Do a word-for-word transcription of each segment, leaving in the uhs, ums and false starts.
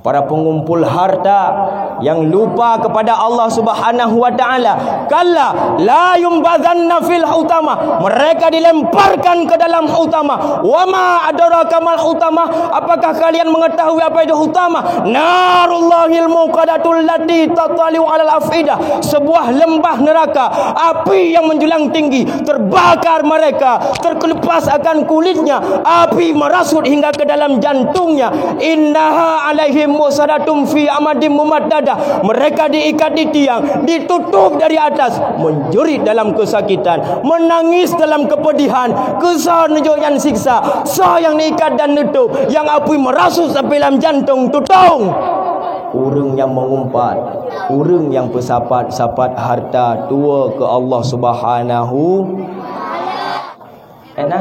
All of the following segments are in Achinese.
Para pengumpul harta yang lupa kepada Allah Subhanahu wa Ta'ala. Kalla la yumbazanna fil hutamah. Mereka dilemparkan ke dalam hutamah. Wa ma adraka mal hutamah. Apakah kalian mengetahui apa itu hutamah? Narullahil muqadatul lati tattali'u alal afidah. Sebuah lembah neraka, api yang menjulang tinggi, terbakar mereka, terkelupas akan kulitnya, api merasuk hingga ke dalam jantungnya. Innaha alaihim musadatum fi amadin mumaddadah. Mereka diikat di tiang, ditutup dari atas, menjerit dalam kesakitan, menangis dalam kepedihan. Keusa neujok nyan siksa, soe nyang neuikat dan neutup, nyang api merasuk sampai lam jantong tutong. Ureuëng nyang mengumpat, ureuëng nyang peusapat-sapat harta tuwoe keu Allah Subhanahu. Eh, na?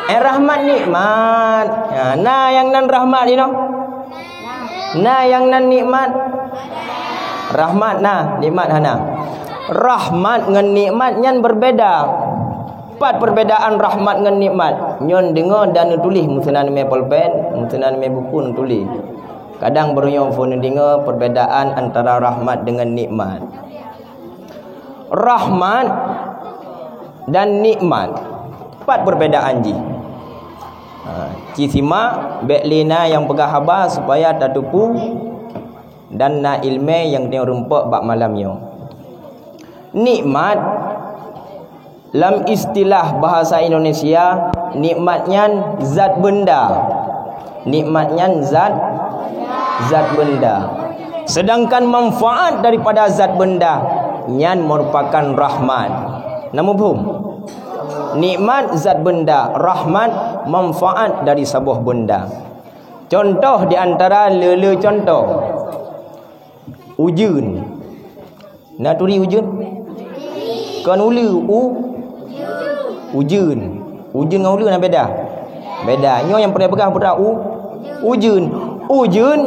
Eh, rahmat nikmat. Ha, na nyang nan rahmat inoe? Na nyang nan nikmat? Rahmat na, nikmat hana. Rahmat ngon nikmat nyan berbeda. Pat perbedaan rahmat ngon nikmat? Nyoe deungoe dan neutuléh, meuseunan mé polpen, meuseunan mé buku neutuléh. Kadang baroe nyoe phon neudeungoe perbedaan antara rahmat dengan nikmat. Rahmat dan nikmat, pat perbedaan jih? Ha, ci simak, bék lé na nyang peugah haba supaya tateupeue dan na iéleumé nyang tanyoe rumpok bak malam nyoe. Nikmat, lam istilah bahasa Indonesia, nikmat nyan zat benda. Nikmat nyan zat, zat benda. Sedangkan manfaat daripada zat benda nyan merupakan rahmat. Na muphom? Nikmat zat benda, rahmat manfaat dari saboh benda. Contoh di antara le-le contoh. Ujeuen. Na turi ujeuen? Kon uleue, u-, ujeuen. Ujeuen ngon uleue na beda? Beda. Nyoe nyang peureulée peugah peue u-, ujeuen. Ujeuen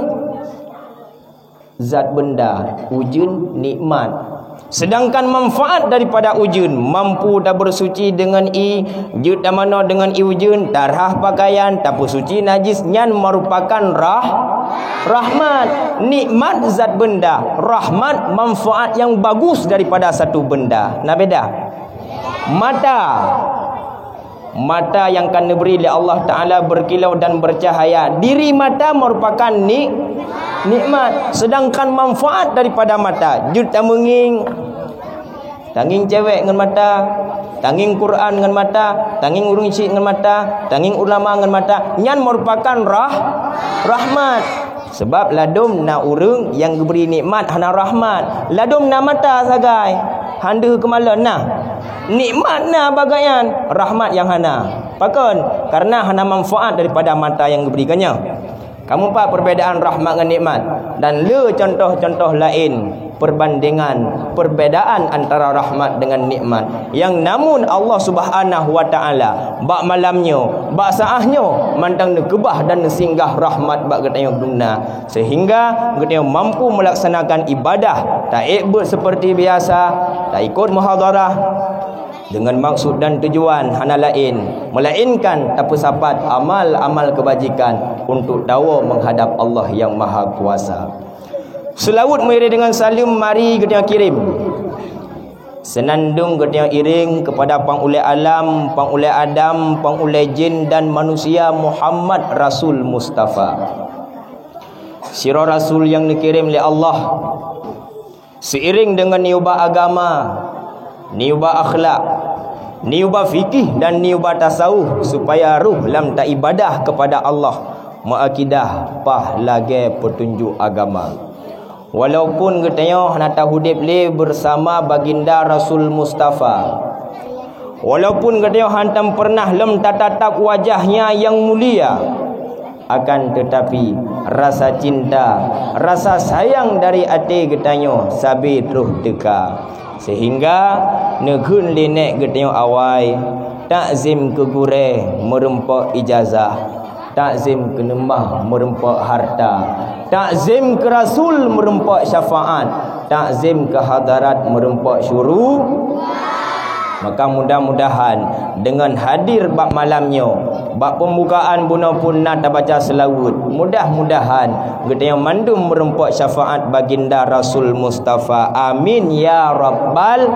zat benda, ujeuen nikmat. Sedangkan manfaat daripada ujeuen, mampu tabeureusuci deungon ie, jeuet tamanoe deungon ie ujeuen, tarhah pakaian, tapeusuci najis, nyan merupakan rah-, rahmat. Nikmat zat benda, rahmat manfaat yang bagus daripada satu benda. Na beda? Mata. Mata yang ka neubri lé Allah Taala berkilau dan bercahaya. Diri mata merupakan ni-, nikmat. Sedangkan manfaat daripada mata, jeuet tameungieng, tangieng cewek ngon mata, tangieng Quran ngon mata, tangieng ureuëng syik ngon mata, tangieng ulama ngon mata, nyan merupakan rah-, rahmat. Sebab ladom na ureuëng nyang geubri nikmat hana rahmat. Ladom na mata sagai, han deuh keumalon na. Nikmat na bak gobnyan, rahmat nyang hana. Pakon? Karena hana manfaat daripada mata nyang geubri gobnyan. Kamoe pat perbedaan rahmat ngon nikmat, dan le contoh-contoh laén perbandingan, perbedaan antara rahmat dengan nikmat. Nyang namun Allah Subhanahu wa Taala bak malam nyoe, bak saát nyoe mantong neukeubah dan neusinggah rahmat bak geutanyoe dum na, sehingga geutanyoe mampu melaksanakan ibadah, taék beuet seperti biasa, taikot muhadharah, dengan maksud dan tujuan hana laén melainkan tapeusapat amal-amal kebajikan untuk tawoe menghadap Allah yang Maha Kuasa. Seulaweuet meuiréng deungon saleuem mari geutanyoe kirém. Seunandong geutanyoe iréng keupada pang ulée alam, pang ulée Adam, pang ulée jén dan manusia, Muhammad Rasul Mustafa. Sidroe rasul nyang neukirém lé Allah. Seiring deungon neuba agama, neuba akhlak, neuba fikih dan neuba tasawuf supaya roh lam taibadah keupada Allah meuakidah paih lagée peutunjuk agama. Walaupun geutanyoe hana taudeb lé beusama Baginda Rasul Mustafa, walaupun geutanyoe hantom peureunah lom tatatap wajah-Nya nyang mulia, akan teutapi, rasa cinta, rasa sayang dari até geutanyoe sabe troh teuka, sehingga neukheun lé nék geutanyoe awai, takzim keu gurée meurumpok ijazah, takzim keu neumah meurumpok harta, takzim keu rasul meurumpok syafaat, takzim keu hadarat meurumpok syuru. Maka mudah-mudahan deungon hadir bak malam nyoe, Bak pembukaan bunoe pun na tabaca seulaweuet. Mudah-mudahan geutanyoe mandum meureumpok syafaat baginda Rasul Mustafa. Amin ya rabbal,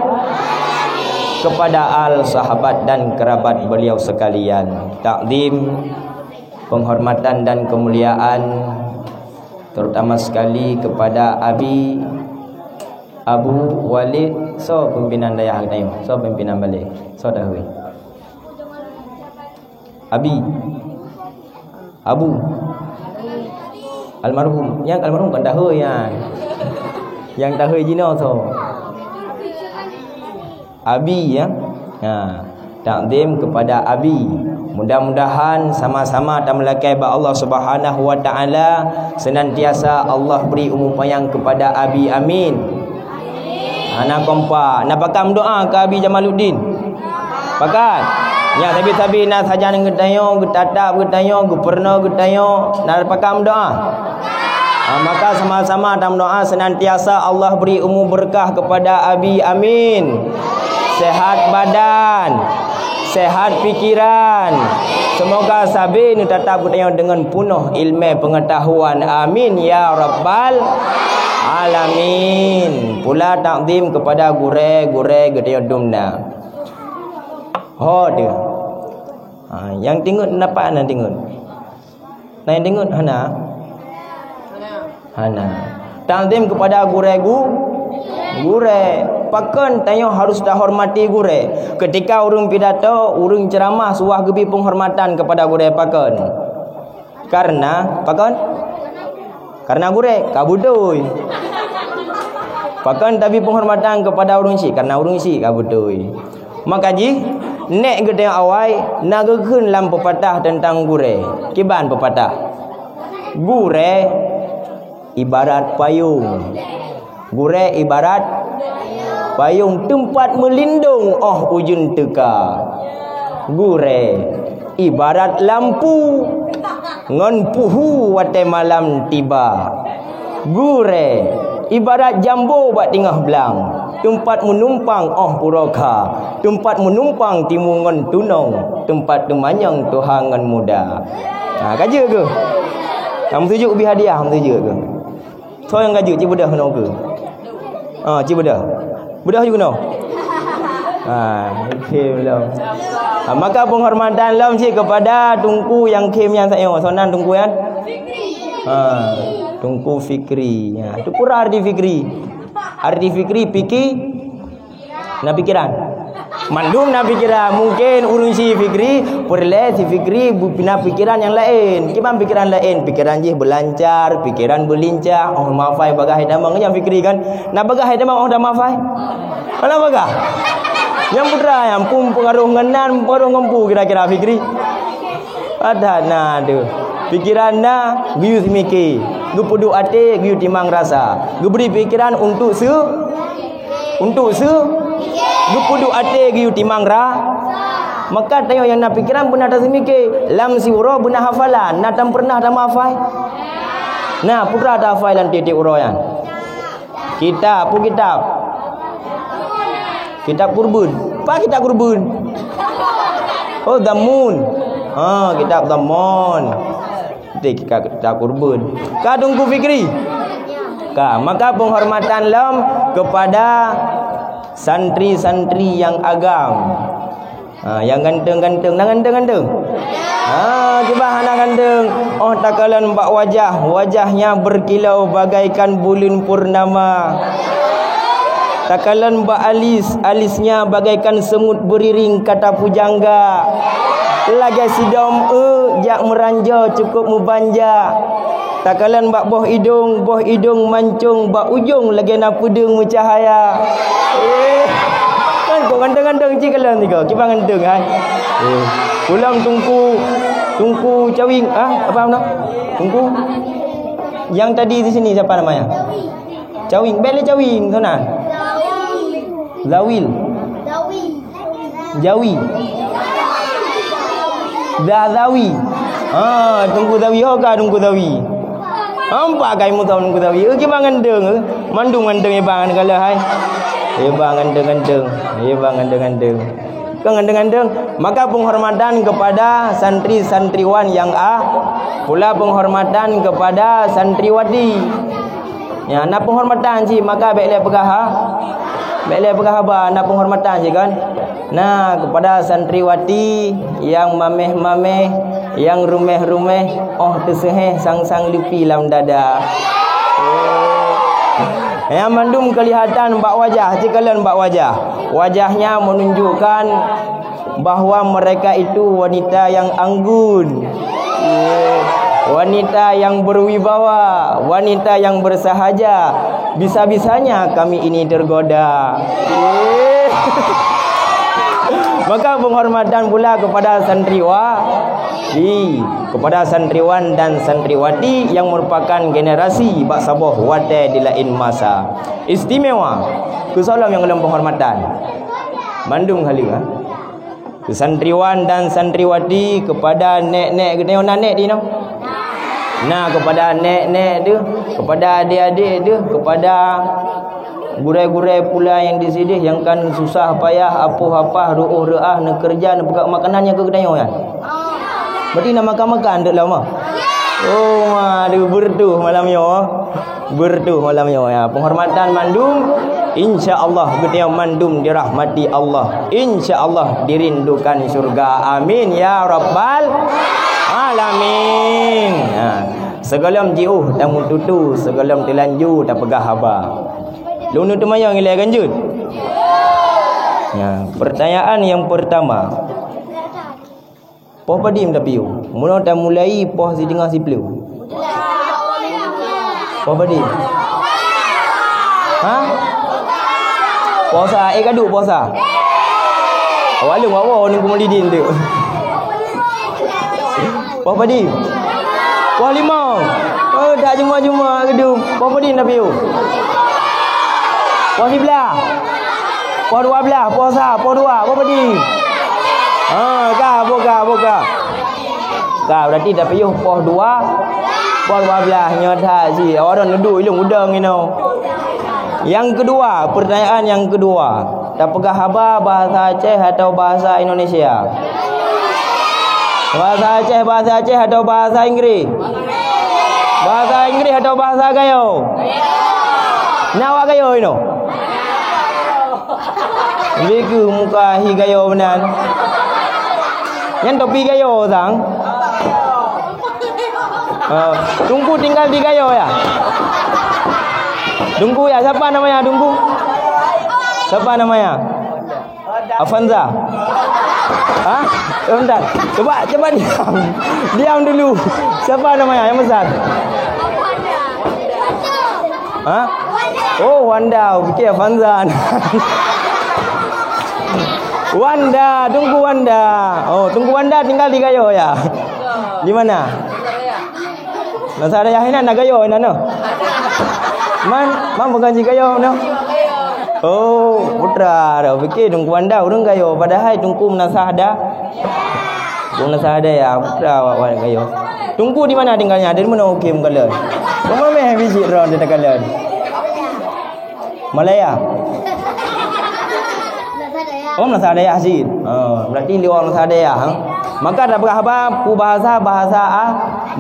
kepada al sahabat dan kerabat beliau sekalian. Takzim, penghormatan dan kemuliaan terutama sekali kepada Abi Abu Walid, soe pimpinan dayah geutanyoe, soe pimpinan balè, soe dahulu. Abi. Abu. Almarhum. Nyang almarhum kan dahulu nyan. Nyang dahulu jinoe soe? Abi, ya. Ha. Takzim kepada Abi. Mudah-mudahan sama-sama tameulakèe bak Allah Subhanahu wa Taala, senantiasa Allah beri umur panjang kepada Abi. Amin. Hana kompak. Na pakat meudoa keu Abi Jamaluddin? Pakat. Nyan sabe-sabe na sajan geutanyoe, geutatap geutanyoe, geupurunoe geutanyoe, na pakat meudoa? Ah, maka sama-sama tameudoa senantiasa Allah beri umur berkah kepada Abi. Amin. Sehat badan, sehat pikiran. Semoga sabe neutatap geutanyoe dengan penuh ilmu pengetahuan. Amin ya rabbal alamin. Pula takzim kepada gurèe-gurèe geutanyoe dum na. Ho deuh. Ha, nyang tingeut na pat na tingeut? Na nyang tingeut hana? Hana. Takzim kepada gurèe gu-, gurèe. Pakon tanyoe harus tahormati gurèe? Ketika ureueng pidato, ureueng ceramah suah geubri penghormatan kepada gurèe, pakon? Karena, pakon? Karena gurèe, ka beutôi. Pakon tabri penghormatan kepada ureueng chik? Karena ureueng chik, ka beutôi. Maka jih, nèk geutanyoe awai, na geukheun lam peupatah teuntang gurèe. Kiban peupatah. Gurèe ibarat payong. Gurèe ibarat payong teumpat meulindong óh ujeuen teuka. Gurèe ibarat lampu ngon puhu watèe malam tiba. Gurèe ibarat jambo bak teungoh blang, teumpat meunumpang óh uroe kha, teumpat meunumpang timu ngon tunong, teumpat teumanyong tuha ngon muda. Ha, ka jeuet keuh? Ha, meutuju ubé hadiah, meutuju keuh? Soe nyang ka jeuet, ci beudôh keunoe keuh? Ha, ci beudôh. Beudôh ju keunoe. Ha, oke, belum. Ha, maka penghormatan lom cit kepada Teungku nyang khém nyan sayoe. Soe nan Teungku nyan? Ha, Teungku Fikri. Ha, tu pura arti Fikri. Arti Fikri, piki-, na pikiran. Mandum na pikiran. Mungkin ureueng si Fikri, peureulèe si Fikri bu-, na pikiran nyang laén. Kiban pikiran laén? Pikiran jih beulancar, pikiran beulincah. Oh, mafai bagaih tamong nyang Fikri kan. Na bagaih tamong oh dah mafai. Alah bagaih. Nyang putra nyang pun pengaruh ngon nan, pengaruh ngon pu kira-kira Fikri. Padah na tu. Pikiran na, geuyue seumiké. Geupeuduek até, geuyue timang rasa. Geubri pikiran untuk se-, untuk se-, geupeuduek até geuyue timang ra-, maka tanyoe nyang na pikiran beuna taseumiké. Lam siuroe beuna hafalan, na tam pernah tamafai? Na, peue teuma tahafai lam tiep-tiep uroe nyan? Kitab, peue kitab? Kitab Kurban. Peue kitab Kurban? Oh, Dhamun. Ha, kitab Dhamun. Di kitab, kitab Kurban. Ka Teungku Fikri. Ka, maka penghormatan lom kepada santri-santri nyang agam. Ha, nyang ganteng-ganteng, na ganteng-ganteng? Ha, kiban hana ganteng. Oh, takalon bak wajah, wajahnya berkilau bagaikan bulan purnama. Takalon bak alis, alisnya bagaikan semut beriring kata pujangga. Lagèe sidom e jak meuranja cukup meubanja. Takalon bak boh idong, boh idong mancong bak ujong lagèe na peudeueng meucahaya. Eh, kan kok ganteng-ganteng cit kalon tiga, kiban ganteng hai. Eh, pulang Teungku, Teungku Cawing, ah, apa nama? Teungku? Yang tadi di sini siapa namanya? Cawing, bèk lé Cawing, sana. Zawil. Jawi. Zazawi. Ha, Teungku Zawi, ho ka Teungku Zawi. Nampak kai meusawa Teungku Zawi. Eh, kiban ganteng, eh. Mandum ganteng, eh, bang, kalau hai. Eh, bang, ganteng-ganteng. Eh, bang, ganteng-ganteng. Kan ganteng-ganteng. Maka penghormatan kepada santri-santriwan yang ah, pula penghormatan kepada santriwati. Ya, na penghormatan cit, maka bék lé peugah ha. Bék lé peugah haba, na penghormatan cit kan. Nah, kepada santriwati yang mameh-mameh, yang rumeh-rumeh, oh teuseuheh sang-sang lupi lam dada. Oh. Yang mandum kelihatan bak wajah, cit kalon bak wajah. Wajahnya menunjukkan bahwa mereka itu wanita yang anggun. Ya. Wanita yang berwibawa, wanita yang bersahaja. Bisa-bisanya kami ini tergoda. Ya. Maka penghormatan pula kepada santriwa-, di, kepada santriwan dan santriwati yang merupakan generasi bak saboh watée di laén masa. Istimewa. Keu soe lom nyang lom penghormatan. Mandum haleue, ha? Keu santriwan dan santriwati, kepada nek-nek geutanyoe, na nek di inoe? Na, kepada nek-nek teuh, kepada adik-adik teuh, kepada gurée-gurée pula nyang di sideh nyang kan susah payah, apoh apah, reuôh reuah, neukeureuja, neupeugah makanan nyang keu geutanyoe nyan. Berarti na makan-makan dek lama. Oh, ma, deuh beureutoh malam nyoe. Beureutoh malam nyoe, ya. Penghormatan mandum, insya Allah geutanyoe mandum dirahmati Allah. Insya Allah dirindukan syurga. Amin ya rabbal alamin. Ha. Sigohlom jiôh tameututoe, sigohlom teulanjô tapeugah haba. Lôn teumanyong ilée ganjeuet. Ya, pertanyaan yang pertama. Poh padum tapiôh? Meunoe tamulai poh siteungoh siplôh. Poh padum? Ha? Poh sa, eh, ka duek poh sa. Awak lôn, awak nunggu mulidin tu. Poh padum? Poh limong. Oh, tak juma-juma gedung. Poh padum tapiôh? Poh siblaih. Poh dua blaih, poh sa, poh dua, poh padum? Ha, ka, boh ka, boh ka. Ka, berarti tapiôh poh dua, poh dua blaih, nyoe that cit. Awak droe neuduek ilôn udong inoe. Yang kedua, pertanyaan yang kedua. Tapeugah haba bahasa Aceh atau bahasa Indonesia? Bahasa Aceh, bahasa Aceh atau bahasa Inggris? Bahasa Inggris atau bahasa Gayo? Na awak Gayo inoe? Bèk keuh muka hi Gayo meunan. Nyan topi Gayo sang. Ah, Teungku tinggal di Gayo ya? Teungku ya, siapa namanya Teungku? Siapa namanya? Avanza. Hah? Sebentar. Coba, coba diam. Diam dulu. Siapa namanya yang besar? Ha? Oh, Wanda. Fikir Avanza. Wanda, Teungku Wanda. Oh, Teungku Wanda tinggal di Gayo ya? Di mana? Nasah dayah inan na Gayo inan noh. Man, man bukan cit Gayo noh. Oh, putra dah fikir Teungku Wanda ureueng Gayo, padahai Teungku meunasah da-, Teungku meunasah dayah, putra awak, awak Gayo. Teungku di mana tinggalnya? Dari mana ukim kalian? Rumah meh biji ron di kalian. Malaya. Oh, meunasah dayah cit. Oh, berarti di luwa meunasah dayah, ha? Maka tapeugah haba peubahasa bahasa, ah,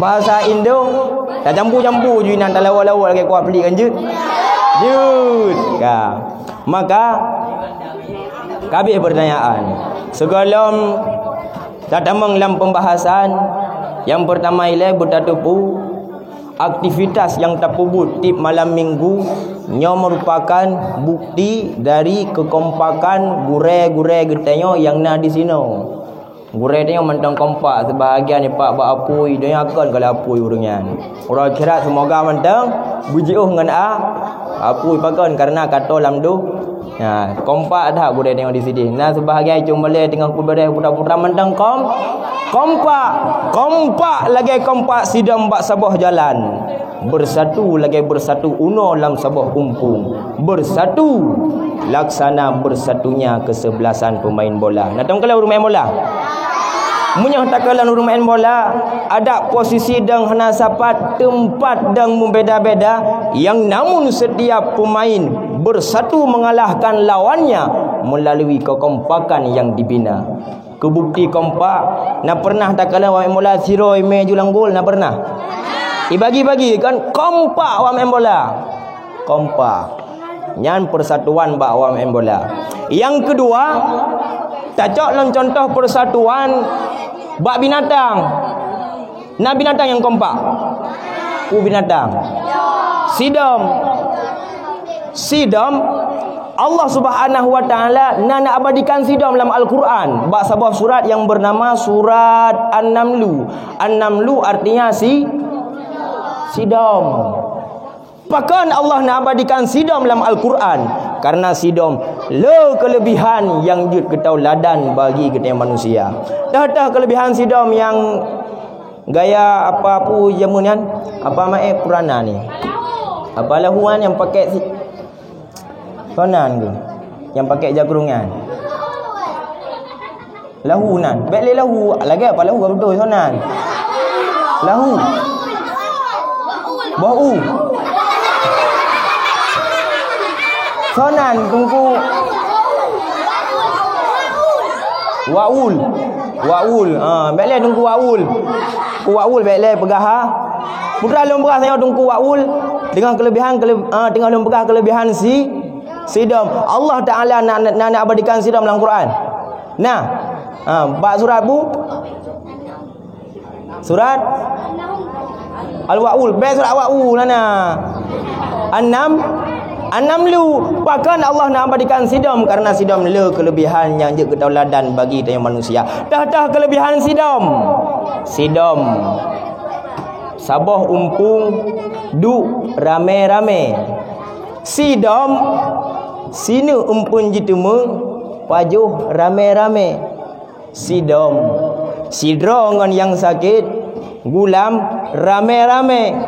bahasa Indo. Tacampu-campu ju inan, talawa-lawa lagèe kuah pelik kan jeuet. Jeuet. Ka. Maka ka habéh pertanyaan. Sigohlom tatamong lam pembahasan, nyang pertama ilèe beutateupeue, aktivitas nyang tapeubuet tiep malam minggu nyoe meurupakan bukti dari keukompakan gurèe-gurèe geutanyoe nyang na disinoe. Gurèe tanyoe mantong kompak, seubahagian ipak bak apui, donya kon kalon apui ureueng nyan. Uroe akhirat seumoga mantong beujiôh ngon a-, apui pakon, kareuna ka tô lam dôh. Nah, kompak that gurèe tanyoe disideh. Na seubahagian icong balèe teungoh kubeureh putra-putra mantong kom-, kompak. Kompak lagèe kompak sidom bak saboh jalan. Beusatu lagèe beusatu unoe lam saboh umpung. Beusatu laksana beusatunya keseubelasan peumaén bola. Na teukalon ureueng maén bola? Meunyoe takalon ureueng maén bola, adak posisi dong hana sapat, teumpat dong meubeda-beda, yang namun setiap peumaén beusatu mengalahkan lawannya, melalui kekompakan yang dibina. Keu bukti kompak, na pernah takalon awak main bola sidroe mé ju lam gol, na pernah? Ibagi-bagi kan kompak awak main bola. Kompak. Nyan persatuan bak awak main bola. Yang kedua, tacok lom contoh persatuan bak binatang. Na binatang nyang kompak? Peue binatang? Sidom. Sidom, Allah Subhanahu wa Taala na, na abadikan sidom lam Al-Quran, bak saboh surat nyang bernama surat An-Namlu. An-Namlu artinya si, sidom. Pakon Allah na abadikan sidom lam Al-Quran? Karena sidom le keulebihan nyang jeuet keu tauladan bagi geutanyoe manusia. Teuh-teuh keulebihan sidom nyang gaya apa pu jameun nyan? Apa maet purana ni? Apa lahuan nyang pakai si-, sonan tu? Nyang pakai jakrong nyan? Lahu nan. Bèk lé lahu. Lagèe apa lahu ka beutôi sonan. Lahu. Boh u. Sonan tungku. Waul. Waul. Ha, bèk lé tungku waul. Ku waul bèk lé peugah ha. Putra lôn peugah sayoe tungku waul. Dengan kelebihan, kele-, ha, dengan lôn peugah kelebihan si, sidom. Allah Taala na, na, na abadikan sidom lam Quran. Nah, ha, bak surat bu? Surat Al-Waul. Bèk surat Waul, na, na. An-Nam, An-Namlu. Pakon Allah na abadikan sidom? Karena sidom le keulebihan nyang jeuet keu tauladan bagi tanyoe manusia. Teuh-teuh keulebihan sidom. Sidom. Saboh umpung duek ramé-ramé. Sidom, sineuk umpung jiteumé, pajoh ramé-ramé. Sidom, sidroe ngon nyang sakét, gulam ramé-ramé.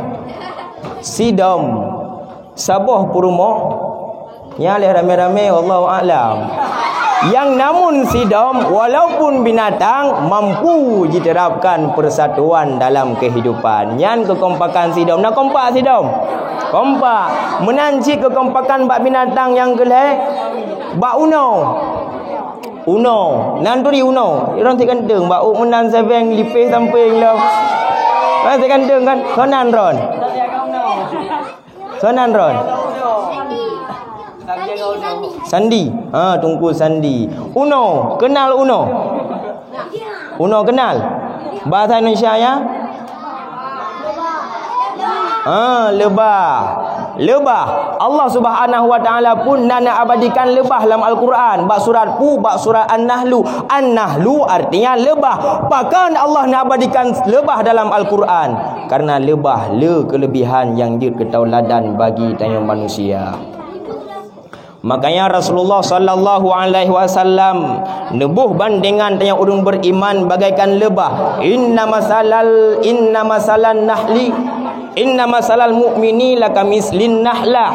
Sidom, saboh peurumoh, nyan lé ramé-ramé, wallahu a'lam. Nyang namun sidom, walaupun binatang, mampu jiterapkan persatuan dalam kehidupan. Nyan keukompakan sidom. Na kompak sidom? Kompak. Meunan cit keukompakan bak binatang nyang keu lhèe, bak unoe. Unoe, nan turi unoe. Ron si ganteng, bak uk meunan sabeng lipeh sampeng lom. Ron si ganteng kan, sonan ron. Sonan ron. Sandi. Ha, tungku sandi. Unoe, kenal unoe? Unoe kenal? Bahasa Indonesia ya? Ha, leubah. Leubah. Allah Subhanahu wa Taala pun na, na abadikan leubah lam Al-Quran. Bak surat pu, bak surat An-Nahlu. An-Nahlu artinya leubah. Pakon Allah na abadikan leubah dalam Al-Quran? Karena leubah le keulebihan nyang jeuet keu tauladan bagi tanyoe manusia. Makanya Rasulullah sallallahu alaihi wasallam neuboh bandengan tanyoe ureueng beriman bagaikan leubah. Inna masalal, inna masalan nahli, inna masalal mu'mini lakamislin nahlah.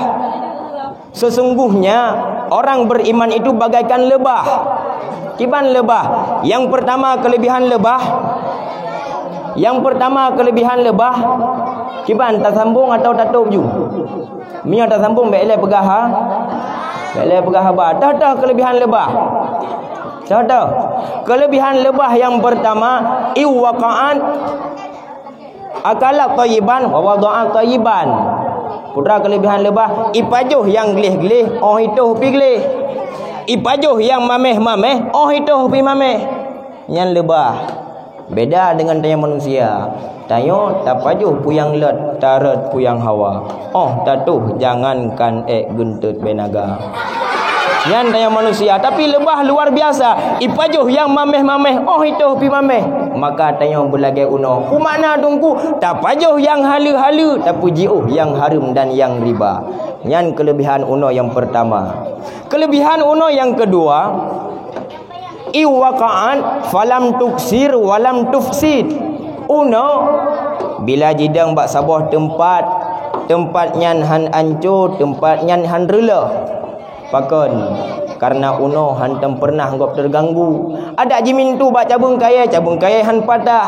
Sesungguhnya orang beriman itu bagaikan leubah. Kiban leubah? Yang pertama kelebihan leubah. Yang pertama kelebihan leubah. Kiban tasambong atau tatôb ju? Meunyoe tasambong, bèk lé peugah ha. Bèk lé peugah haba. Teuh-teuh keulebihan leubah. Teuh-teuh. Keulebihan leubah nyang peurtama, iwaqa'at akalat thayyiban wa wada'at thayyiban. Peue keulebihan leubah, ipajoh nyang gleh-gleh, 'oh itôh pi gleh. Ipajoh nyang maméh-maméh, 'oh itôh pi maméh. Nyan leubah. Beda deungon tanyoe manusia. Tanyoe tapajoh peue nyang lôt, tarot peue nyang hawa. 'Oh tatoh jangankan ék geunteut bèe naga. Nyan tanyoe manusia, tapi leubah luar biasa. Ipajoh nyang maméh-maméh, 'oh itôh pi maméh. Maka tanyoe beulagèe unoe. Peue makna teungku? Tapajoh nyang haleue-haleue, tapeujiôh nyang hareuem dan nyang riba. Nyan keulebihan unoe nyang peurtama. Keulebihan unoe nyang keudua, iwaqa'at falam tuksir walam tufsid. Unoe, bila jidong bak saboh teumpat, teumpat nyan hán anco, teumpat nyan hán reuloh. Pakon? Kareuna unoe hántom peureunah gob teuganggu. Adak jimintu bak cabeueng kayèe, cabeueng kayèe hán patah.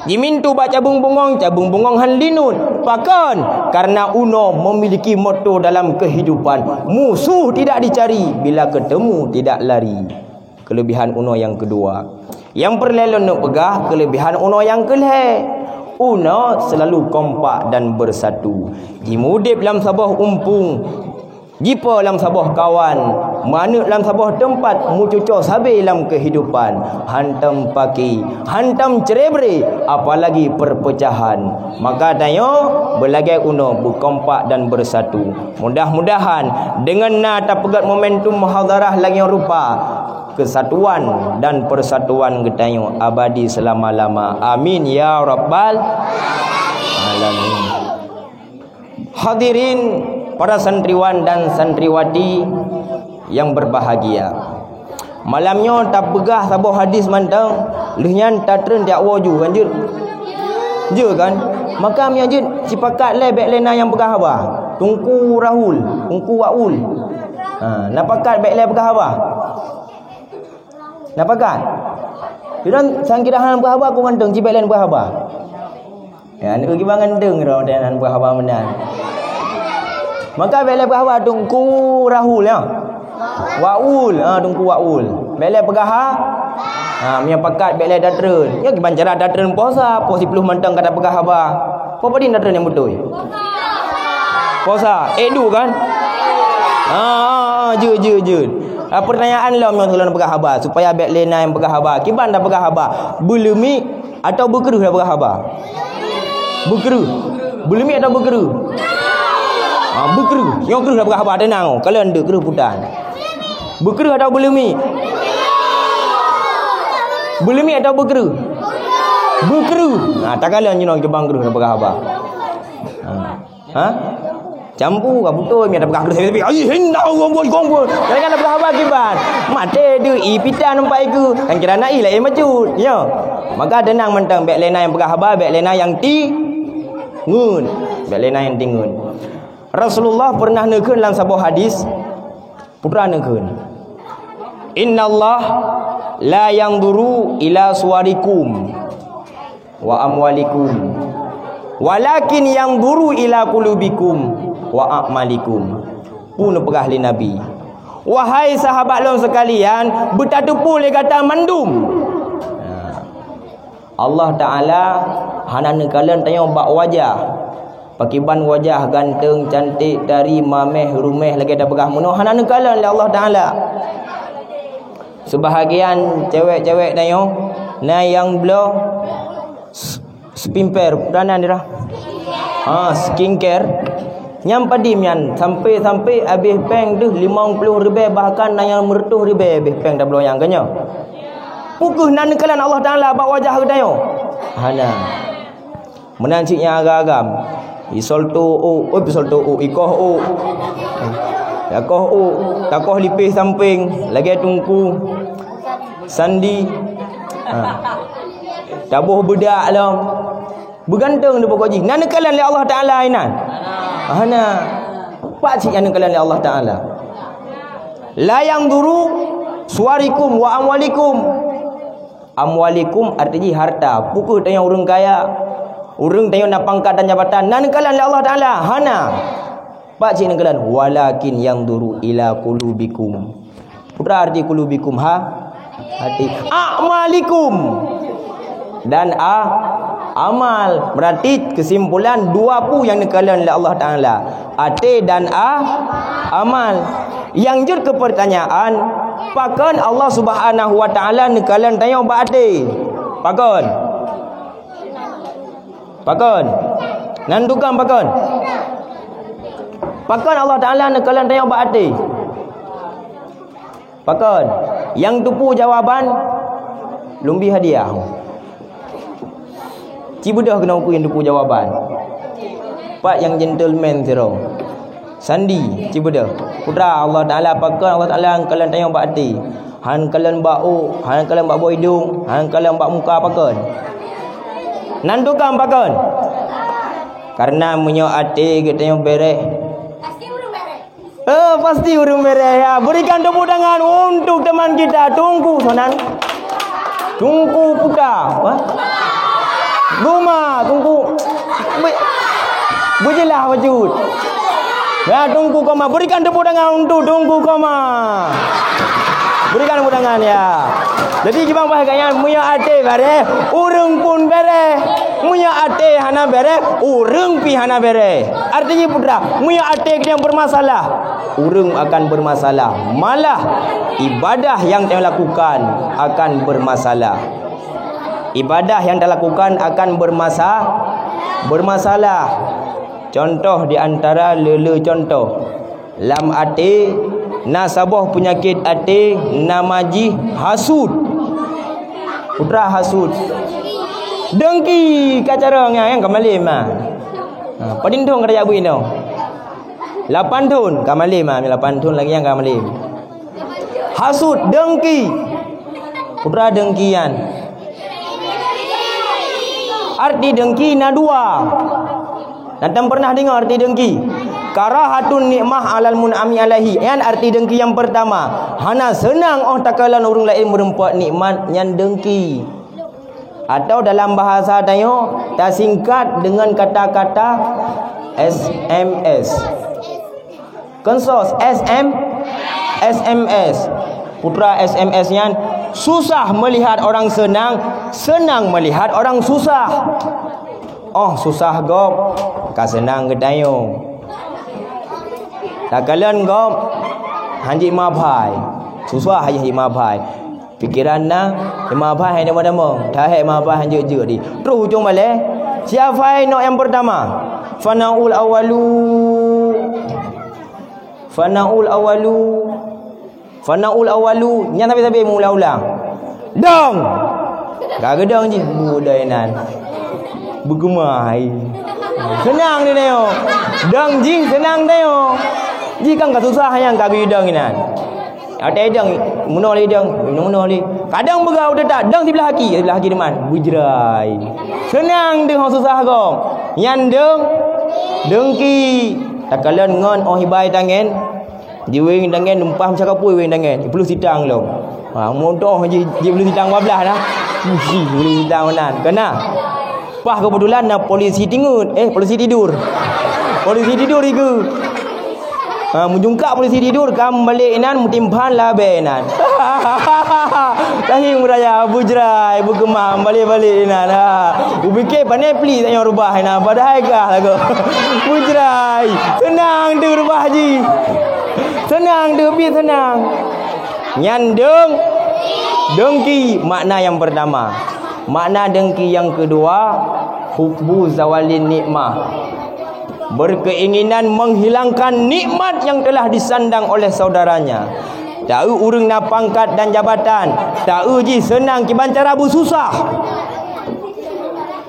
Jimintu bak cabeueng bungöng, cabeueng bungöng han linut. Pakon? Karena unoe memiliki moto dalam kehidupan. Musuh tidak dicari, bila ketemu tidak lari. Kelebihan unoe nyang keudua. Nyang peureulée lôn neupeugah, kelebihan unoe nyang keulhée. Unoe selalu kompak dan bersatu. Jimeudeb lam saboh umpung. Jipo lam saboh kawan, meuaneuk lam saboh teumpat, meucuco sabe lam keuhidupan, hantom paki, hantom cerebre, apalagi perpecahan. Maka tanyoe beulagée unoe, beukompak dan bersatu. Mudah-mudahan deungon na tapeugét momentum muhadharah lagée rupa, kesatuan dan persatuan geutanyoe abadi selama-lama. Amin ya rabbal alamin. Hadirin para santriwan dan santriwati yang berbahagia. Malam nyoe tapeugah saboh hadis mantong, lheueh nyan tatreun tiak woe ju kan jeuet? Jeuet kan? Maka meunyoe jeuet sipakat lé bék lé na nyang peugah haba. Teungku Rahul, Teungku Waul. Ha, na pakat bék lé peugah haba. Na pakat? Sidroe sang kira hana peugah haba, ku mantong jibék lé peugah haba. Ya, aneuk kiban ganteng droe dan peugah haba meunan. Maka bék lé peugah haba Teungku Rahul, ya. Waul, ha, Teungku Waul. Bék lé peugah ha. Ha, meunyoe pakat bék lé tatreun. Nyoe kiban cara tatreun puasa, poh siploh mantong ka tapeugah haba. Poh padum tatreun nyang beutôi? Puasa. Eh, du kan? Ha, ha, ha, jeuet, jeuet, jeuet. Ha, pertanyaan lom nyang lôn peugah haba, supaya bék lé na nyang peugah haba. Kiban tapeugah haba? Beuleumiek atau beukreueh tapeugah haba? Beukreueh. Beuleumiek atau beukreueh? Ha, beukreueh. Nyoe kreueh tapeugah haba, teunang. Kalon deuk kreueh putan. Beukreueh atau beuleumiek? Beuleumiek atau beukreueh? Beukreueh. Ha, takalon jinoe kibang kreueh tapeugah haba. Ha. Ha? Campu ka beutôi, mia tapeugah kreueh sabe-sabe. Ai, hinda, gong, gong, gong, gong. Kadang-kadang tapeugah haba kiban. Maté deuh, i pitan empat ikeu. Kan kira na i laén macut. Ya. Maka teunang mantong, bék lé na nyang peugah haba, bék lé na nyang tingeun. Bék lé na nyang tingeun. Rasulullah pernah neukheun lam saboh hadis, putra neukheun, "Innallaha la yanzuru ila suwarikum wa amwalikum, walakin yanzuru ila qulubikum wa a'malikum." Peue neupeugah lé Nabi, "Wahai sahabat lôn seukalian, beutateupeue lé gata mandum." Nah, Allah Taala hana neukalon tanyoe bak wajah. Pakiban wajah ganteng, cantik, tari, mameh, ruméh lagée tapeugah meunoe, hana neukalon lé Allah Taala. Seubahagian cewek-cewek tanyoe na nyang bloe s-, skincare, peue nan dira? Ha, skincare. Nyang padum nyan, sampai-sampai habéh péng deuh limong ploh ribée, bahkan na nyang meureutoh ribée habéh péng tabloe nyang keu nyoe. Peu kheueh na neukalon Allah Taala bak wajah geutanyoe? Hana. Meunan cit nyang agam-agam. Isolto ôk, oi, isolto ôk, ikoh ôk. Takoh ôk, takoh lipéh sampéng, lagée Teungku Sandi. Ha. Taboh beudak lom. Beuganteng di pokok jih. Na neukalon lé Allah Taala inan? Hana. Pat cit nyang neukalon lé Allah Taala. La yanzuru suwarikum wa amwalikum. Amwalikum arti jih harta. Peu kheueh tanyoe ureuëng kaya? Ureuëng tanyoe na pangkat dan jabatan. Na neukalon lé Allah Taala? Hana. Pat cit neukalon, "Walakin yanzuru ila qulubikum." Peue arti qulubikum, ha? Hati. "A'malikum." Dan a-, amal. Berarti kesimpulan dua peue nyang neukalon lé Allah Taala. Até dan a-, amal. Nyang jeuet keu pertanyaan, pakon Allah Subhanahu wa Taala neukalon tanyoe bak até? Pakon? Pakon? Nan tukang pakon? Pakon Allah Taala neukalon tanyoe bak até? Pakon? Nyang teupeu jawaban, lôn bi hadiah. Ci beudôh keunoe ku nyang teupeu jawaban. Pat nyang gentleman sidroe. Sandi, ci beudôh. Putra Allah Taala, pakon Allah Taala neukalon tanyoe bak até? Hana neukalon bak ôk, hana neukalon bak boh idong, hana neukalon bak muka, pakon? Nan tukang pakon? Karena meunyoe até geutanyoe béreh, eh, pasti ureuëng béreh, ya. Berikan tepuk tangan untuk teman kita, Teungku Sonan. Teungku Puta. Wah. Guma, Teungku. Be-, beujeulaih bacut. Ya, Teungku Komar. Berikan tepuk tangan untuk Teungku Komar. Berikan tepuk tangan, ya. Jadi, kiban bah gaya, meunyoe até bereh, ureueng pun bereh. Meunyoe até hana bereh, ureueng pih hana bereh. Artinya, putra, meunyoe até kita yang bermasalah, ureueng akan bermasalah. Malah, ibadah yang kita lakukan akan bermasalah. Ibadah yang talakukan akan bermasa-, bermasalah. Contoh di antara le-le contoh. Lam até na saboh peunyakét até nama jih hasut. Putra hasut. Dengki ka cara nyan, nyan ka malém ah. Ha, padum thôn ka tajak bui nyoe? Lapan thôn ka malém ah, lapan thôn lagèe nyan ka malém. Hasut, dengki. Putra dengki nyan. Arti dengki na dua. Natan pernah deungoe arti dengki? Karahatun nikmah alal mun'ami alaihi. Nyan arti dengki nyang pertama. Hana seunang óh takalon ureueng laén meureumpok nikmat, nyan dengki. Atau dalam bahasa tanyoe, tasingkat dengan kata-kata S M S. Keunsôh S M, S M S. Putra S M S nyan, susah melihat orang senang, senang melihat orang susah. Óh susah gob, ka seunang geutanyoe. Takalon gob, hanjeuet meuhai. Susah hanjeuet meuhai. Pikeran na, meuhai hai dama-dama. Tahé meuhai hanjeuet-jeuet di. Troh ujong balée, siapa nok nyang pertama? Fanaul awalu. Fanaul awalu. Fanaul awalu. Nyan sabe-sabe meuulang-ulang. Dong! Ka geudong jih, bu doi nan. Beugeumai. Seunang di nyoe. Dong jih seunang nyoe. Jih kan ka susah nyang ka geudong inan. Ada idong, meunoe lé idong, meunoe lé. Kadang beugau teutap, dong siblah aki, siblah aki teuma. Bujrai. Seunang deuh susah gom. Nyan dong, dengki. Takalon ngon óh ibai tangen. Di weng tangen, numpah meucakapui weng tangen. Ipluh sitang lom. Ha, modoh ji, ji puluh sitang dua belas dah. Ushi, puluh sitang nan. Kena. Pah kebetulan na polisi tingut. Eh, polisi tidur. Polisi tidur iku. Ha, meujungkak polisi tidur, ka meubalek inan, meutimpan labée inan. Tahi meuraya, bujrai, beukeumah, meubalek-balek inan. Ha. Ubike pane pli tanyoe rubah inan, padahai gah lagoe. Bujrai, seunang teuh rubah jih. Seunang teuh, pih seunang. Nyan deng-, dengki makna nyang pertama. Makna dengki nyang keudua, hubbu zawalin nikmah. Berkeinginan menghilangkan nikmat yang telah disandang oleh saudaranya. Taeu ureueng na pangkat dan jabatan, taeu jih seunang kiban cara beususah.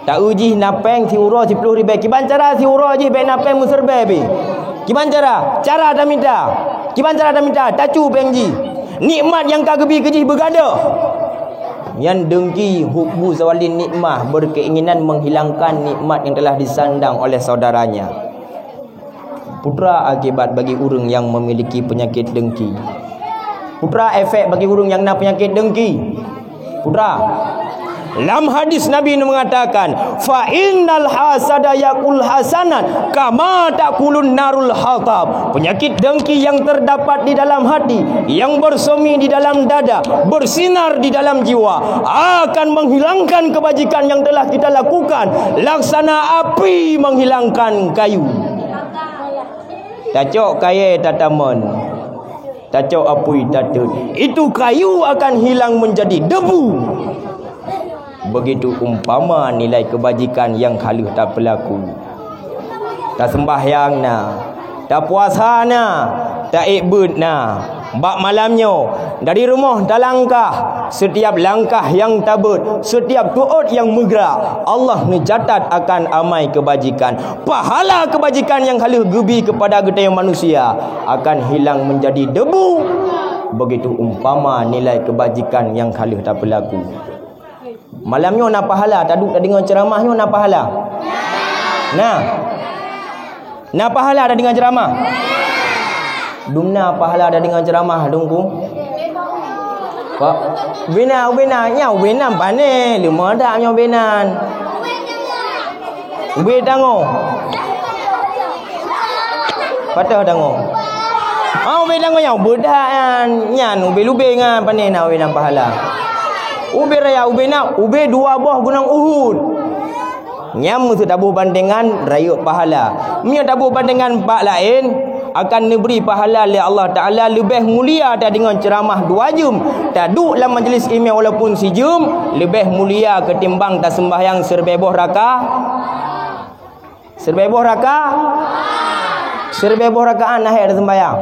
Taeu jih na péng siuroe siploh ribée, kiban cara siuroe jih bék na péng meuseureubée pih. Kiban cara? Cara tamita. Kiban cara tamita? Tacu péng jih. Nikmat nyang ka geubi keu jih beugadôh. Nyan dengki, hubbu zawalin nikmah, berkeinginan menghilangkan nikmat yang telah disandang oleh saudaranya. Putra akibat bagi ureueng nyang memiliki penyakit dengki. Putra efek bagi ureueng nyang na penyakit dengki. Putra. Lam hadis Nabi mengatakan, "Fa innal hasada yakul hasanat kama takulun narul hatab." Penyakit dengki yang terdapat di dalam hati, yang bersemi di dalam dada, bersinar di dalam jiwa, akan menghilangkan kebajikan yang telah kita lakukan, laksana api menghilangkan kayu. Tacok kayée tatamon, tacok apui tateut. Itu kayu akan hilang menjadi debu. Begitu umpama nilai kebajikan yang ka lheueh tapeulaku. Taseumbahyang na, tapuasa na, taék beuet na. Bak malam nyoe, dari rumoh talangkah, setiap langkah nyang tabeuet, setiap tuôt nyang meugrak, Allah neucatat akan amai kebajikan. Pahala kebajikan nyang ka lheueh geubi keupada geutanyoe manusia akan hilang menjadi debu. Begitu umpama nilai kebajikan nyang ka lheueh tapeulaku. Malam nyoe na pahala, taduek tadeungoe ceuramah nyoe na pahala? Na. Na pahala tadeungoe ceuramah? Dumna pahala tadeungoe ceuramah, Teungku? Kok? Ubena, ubena, nyan ubena pane, leumo dak nyoe ubenan. Ubé tangoe. Patah tangoe. Ah, ubé tangoe nyan, ubé dah nyan. Nyan, ubé lubeng nyan, pané na ubé lam pahala. Ubé raya, ubé na, ubé dua boh gunong Uhud. Nyan meuseu taboh bandengan rayeuk pahala. Meunyoe taboh bandengan bak laén, akan neubri pahala lé Allah Taala leubeh mulia tadeungoe ceuramah dua jeuem, taduek lam majlis ilmu walaupun sijeuem, leubeh mulia ketimbang taseumbahyang sireubée boh raka-, sireubée boh raka-, sireubée boh rakaat na hék taseumbahyang?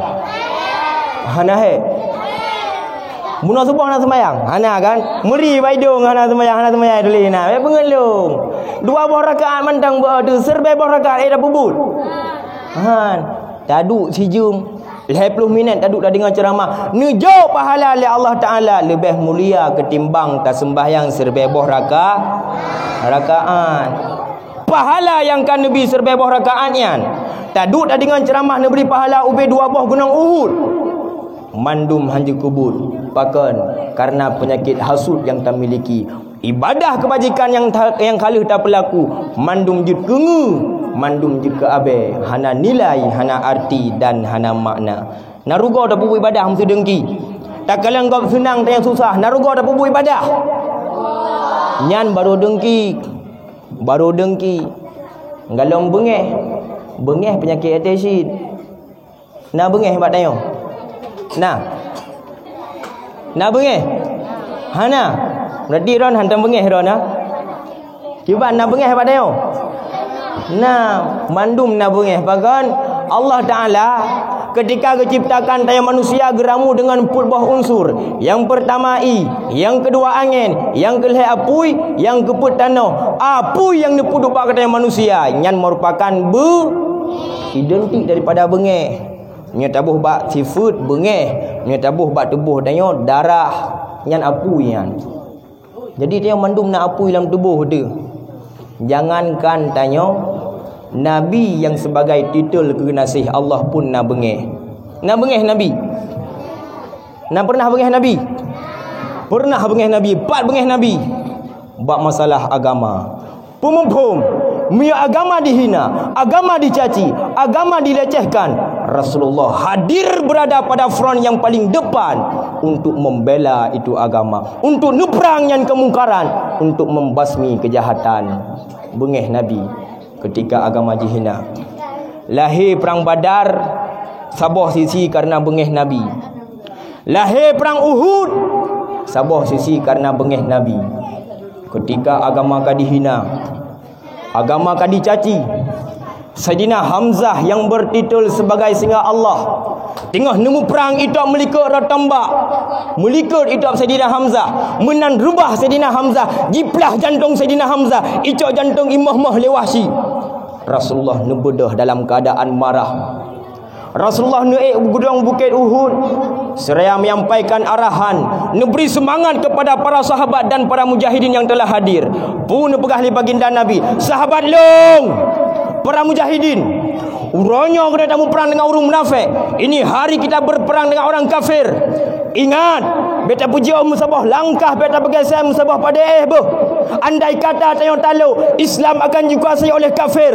Hana hék. Bunoe suboh na seumbahyang? Hana kan? Meuri bak idong hana seumbahyang, hana seumbahyang tuléh na. Bék beungeut lôn. Dua boh rakaat mantong beu tu, sireubée boh rakaat éh tapubuet. Han, taduek sijeuem, lhée ploh minét taduek tadeungoe ceuramah. Neujok pahala lé Allah Taala leubeh mulia ketimbang taseumbahyang sireubée boh raka-, rakaat. Pahala nyang ka neubri sireubée boh rakaat nyan, taduek tadeungoe ceuramah neubri pahala ubé dua boh gunong Uhud. Mandum hanjeuet kubuet. Pakon? Karena penyakit hasut nyang tamiliki. Ibadah keubajikan nyang ta-, nyang ka lheueh tapeulaku, mandum jeuet keu ngeue, mandum jeuet keu abée, hana nilai, hana arti, dan hana makna. Na rugoe tapeubuet ibadah meuseu deungki. Takalon gob seunang, tanyoe susah, na rugoe tapeubuet ibadah. Nyan barô deungki. Barô deungki. Galom beungéh. Beungéh peunyakét até cit. Na beungéh bak tanyoe? Na. Na beungéh? Hana. Berarti droen hantom beungéh droen, ha? Kiban na beungéh bak tanyoe? Na, mandum na beungéh. Pakon? Allah Taala ketika geuciptakan tanyoe manusia geuramu deungon peuet boh unsur. Nyang peurtama ie, nyang keudua angén, nyang keulhée apui, nyang keupeuet tanoh. Apui nyang neupeuduek bak tanyoe manusia, nyan meurupakan beu-, identik daripada beungéh. Meunyoe taboh bak sifeuet, beungéh. Meunyoe taboh bak tuboh tanyoe, darah. Nyan apui nyan. Jadi, tanyoe mandum na apui lam tuboh teuh. Jangankan tanyoe, Nabi nyang sebagai titel keugeunaseh Allah pun na beungéh. Na beungéh Nabi? Na peureunah beungéh Nabi? Peureunah beungéh Nabi. Pat beungéh Nabi? Bak masalah agama. Peumuphom, meunyoe agama dihina, agama dicaci, agama dilecehkan, Rasulullah hadir berada pada front yang paling depan untuk membela itu agama, untuk neuprang nyan keumungkaran, untuk membasmi keujahatan. Beungéh Nabi ketika agama jihina. Lahé Prang Badar, saboh sisi kareuna beungéh Nabi. Lahé Prang Uhud, saboh sisi kareuna beungéh Nabi. Ketika agama ka dihina, agama ka dicaci, Saidina Hamzah nyang beurtitel sebagai singa Allah teungoh neumuprang itôb meulikot rot tombak. Meulikot itôb Saidina Hamzah, meunan reubah Saidina Hamzah, jiplah jantong Saidina Hamzah, icok jantong imoh-moh lé Wahsyi. Rasulullah neubeudôh dalam keuadaan marah. Rasulullah neuék u geudong Bukét Uhud, seuraya menyampaikan arahan, neubri seumangat kepada para sahabat dan para mujahidin nyang teulah hadir. Peue neupeugah lé baginda Nabi, "Sahabat lôn, para mujahidin, uroe nyoe geutanyoe tamuprang deungon ureuëng munafék. Ini hari kita berperang dengan orang kafir." Ingat, beta peujeuet meusaboh langkah, beta peugeusée meusaboh padé éh beuh. Andai kata tanyoe talo, Islam akan dikuasai oleh kafir.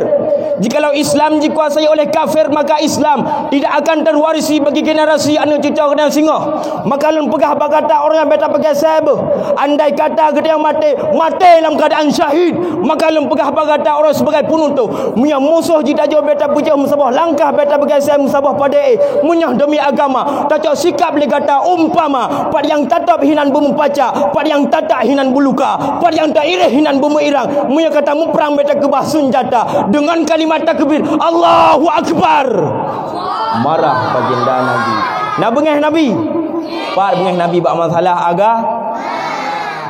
Jikalau Islam dikuasai oleh kafir, maka Islam tidak akan terwarisi bagi generasi aneuk cucoe geutanyoe singoh. Maka lôn peugah bak gata ureuëng nyang beta peugeusée beuh. Andai kata geutanyoe maté, maté lam keuadaan syahid. Maka lôn peugah bak gata ureuëng sibagai peunutôh. Meunyoe musoh jitajo beta peujeuet meusaboh langkah, beta peugeusée meusaboh padé éh. Meunyoe demi agama, tacok sikap lé gata umpama, pat nyang tatôb hinan beumupacak, pat nyang tatak hinan beuluka, pat nyang tairéh hinan beumeuirang. Meunyoe ka tamuprang beta keubah seunjata deungon kalimat takbir, "Allahu Akbar!" Marah baginda Nabi. Na beungéh Nabi? Pat beungéh Nabi bak masalah aga-,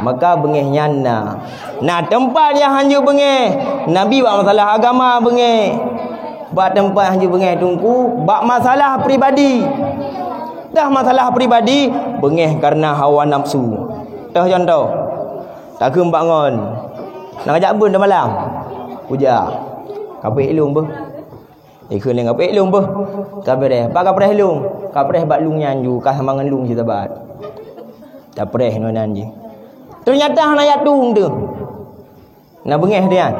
maka beungéh nyan na. Na teumpat nyang hanjeuet beungéh. Nabi bak masalah agama beungéh. Bak teumpat hanjeuet beungéh Teungku, bak masalah pribadi. Dah masalah pribadi, beungéh kareuna hawa nafsu. Toh contoh, takheun bak ngon. Nang ajak beun dah malam. Uja. Kapék lôn beuh. Ikheun lé kapék lôn beuh. Kapreh. Bak kapreh lôn. Kapreh bak lôn nyan ju, ka sama ngon lôn sisabat. Tapreh ngon nan jih. Teunyata hana jak tueng teuh. Na beungéh teuh nyan?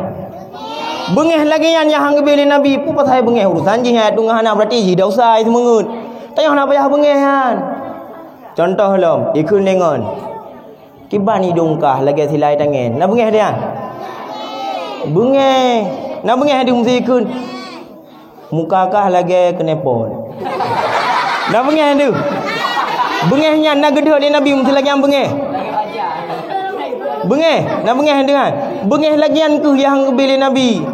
Beungéh lagée nyan nyang han geubri lé Nabi, peue pasai beungéh urusan jih nyang tuengah na, berarti jih desya seumeungeut. Tanyoe hana payah beungéh nyan. Contoh lom, ikheun lé ngon. Kiban idong kah lagée silai tangen. Na beungéh nyan? Beungéh. Na beungéh di musi ikheun. Muka kah lagée keuneupon. Na beungéh tu. Beungéh nyan na geudeuh lé Nabi meusti lagée nyan beungéh. Beungéh, na beungéh tu kan. Beungéh lagée nyan keuh nyang geubri lé Nabi.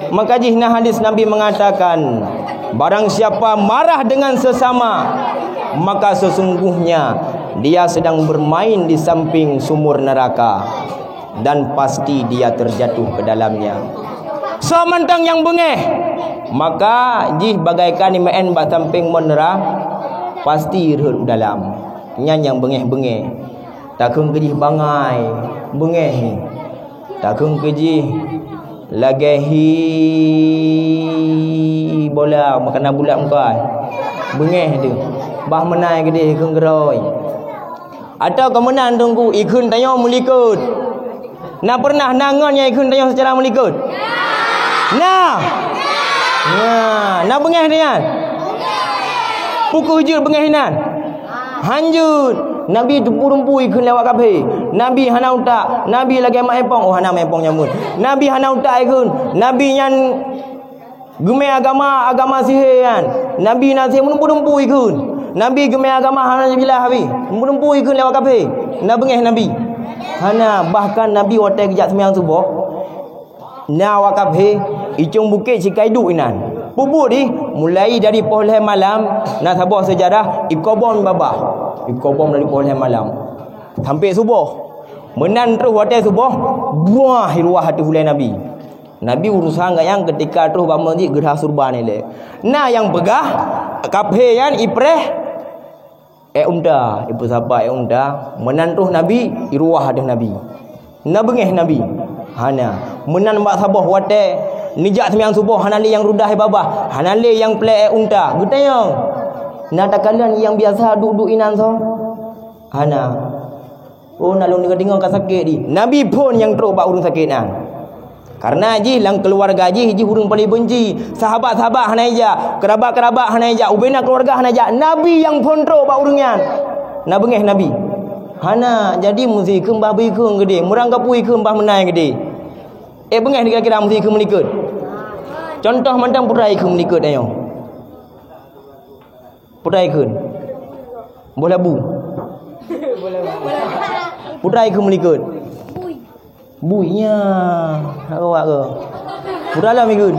Maka jih na hadis Nabi mengatakan, barang siapa marah dengan sesama, maka sesungguhnya dia sedang bermain di samping sumur neraka. Dan pasti dia terjatuh ke dalamnya. Soe mantong nyang beungéh, maka jih bagaikan imeu'en bak sampéng mon neuraka, pasti rhot u dalam. Nyan nyang beungéh-beungéh. Takheun keu jih bangai, beungéh. Takheun keu jih lagée hi bola meukanan bulat muka. Beungéh tu. Bah meunan geudeh kheun geurôi. Atawa keu meunan teungku ikheun tanyoe meulikot. Na pernah na ngon nyang ikheun tanyoe seucara meulikot? Na. Na, na beungéh nyan. Peu kheueh jeuet beungéh inan? Hanjeuet. Nabi teupeu-rumpeu ikheun lewat kaphé. Nabi hana utak. Nabi lagée mak épong. Oh, hana mak épong nyamut. Nabi hana utak ikheun. Nabi nyan geumé agama, agama sihé nyan. Nabi na sihé meudumpu-dumpu ikheun. Nabi geumé agama hana jibilah habéh. Meudumpu ikheun lewat kaphé. Na beungéh Nabi? Hana, bahkan Nabi watée geujak seumayang suboh, na awak kaphé, icong bukét sikaiduk inan. Peubuet dih, mulai dari poh lhée malam, na saboh seujarah, ikobom babah. Ikobom dari poh lhée malam. Sampai suboh. Meunan troh watée suboh, buah iruwah ateueh ulée Nabi. Nabi urusan gayang ketika troh bak meuseujid geurhah surban ilée. Na nyang peugah, kaphé nyan ipreh ék unta, ipeusapat ék unta, meunan troh Nabi, iruwah ateueh Nabi. Na beungéh Nabi? Hana. Meunan bak saboh watée neujak seumayang suboh hana lé nyang rudah babah, hana lé nyang plek ék unta. Geutanyong, na takalon nyang biasa duek-duek inan soe? Hana. Oh, na lôn deungoe-deungoe ka sakét jih. Nabi phon nyang trok bak ureuëng sakét nyan. Karena jih lam keuluwarga jih, jih ureuëng paleng beunci. Sahabat-sahabat hana ijak, keurabat-keurabat hana ijak, ubena keuluwarga hana ijak. Nabi nyang phon trok bak ureuëng nyan. Na beungéh Nabi? Hana. Jadi meusti kheun bah bri kheun geudeh, meurang kapui kheun bah meunan geudeh. Eh, beungéh kira-kira meusti kheun meulikot. Contoh mantong putra kheun meulikot tanyoe. Putra ikheun. Boh labu. Putra ikheun meulikot. Bui nya. Awak ke? Putra lom ikheun.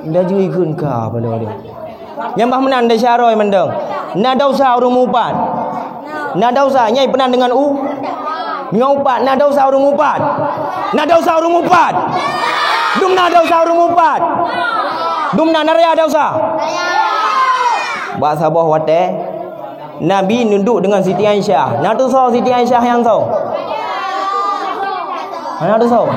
Laju ikheun ka pada dia. Nyang bah meunan desya roh mantong. Na desya ureuëng mupat. Na desya nyai peunan deungon u? Deungon upat, na desya ureuëng mupat. Na desya ureuëng mupat. Dum na desya ureuëng mupat. Dum na, na raya desya. Bak saboh watée, Nabi neuduek deungon Siti Aisyah. Na tusoe Siti Aisyah nyang soe? Hana tusoe.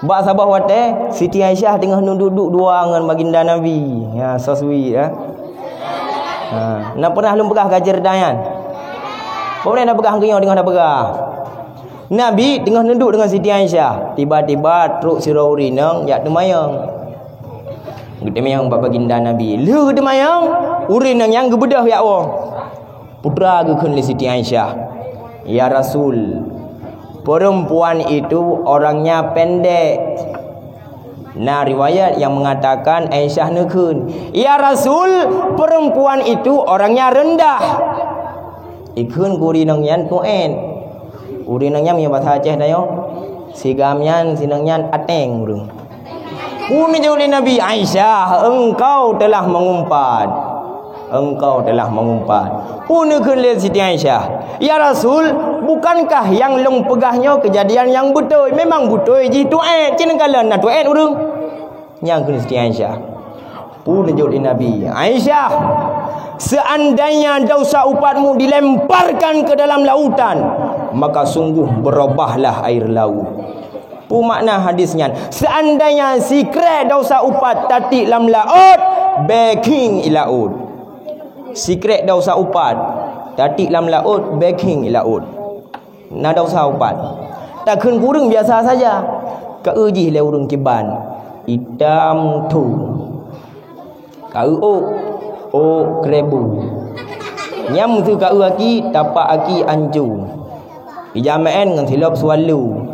Bak saboh watée, Siti Aisyah teungoh neuduek-duek dua ngon baginda Nabi. Ya, so sweet, ya. Ha, na pernah lôn peugah ka ceurita nyan? Peue na peugah keu nyoe teungoh na peugah? Nabi teungoh neuduek deungon Siti Aisyah, tiba-tiba trok sidroe ureuëng inong jak teumayong. Geuteumayong bak baginda Nabi. Lheueh geuteumayong, ureuëng inong nyan geubeudôh jak woe. Putra geukheun lé Siti Aisyah, "Ya Rasul, perempuan itu orangnya pendek." Na riwayat nyang meungatakan Aisyah neukheun, "Ya Rasul, perempuan itu orangnya rendah." Ikheun keu ureuëng inong nyan tuet. Ureuëng inong nyan meunyoe basa Aceh tanyoe, sigam nyan, sinong nyan, ateng ureuëng. Peue neujaweueb lé Nabi, "Aisyah, engkau telah mengumpat. Engkau telah mengumpat." Peue neukheun lé Siti Aisyah, "Ya Rasul, bukankah nyang lôn peugah nyoe keujadian nyang beutôi? Memang beutôi jih tuet, ci neukalon na tuet ureuëng." Nyang kheun Siti Aisyah. Peue neujaweueb lé Nabi, "Aisyah, seandainya desya upatmu dilemparkan ke dalam lautan, maka sungguh berubahlah air laut." Peue makna hadis nyan? Seandainya sikrék desya upat tatiek lam laôt, bèe khieng i laôt. Sikrék desya upat tatiek lam laôt, bèe khieng i laôt. Na desya upat. Takheun keu ureuëng biasa saja. Ka eu jih lé ureuëng kiban, itam thu. Ka eu ôk, ôk keurebu. Nyam su ka eu aki, tapak aki ancu. Ija meu'en ngon silop swallow.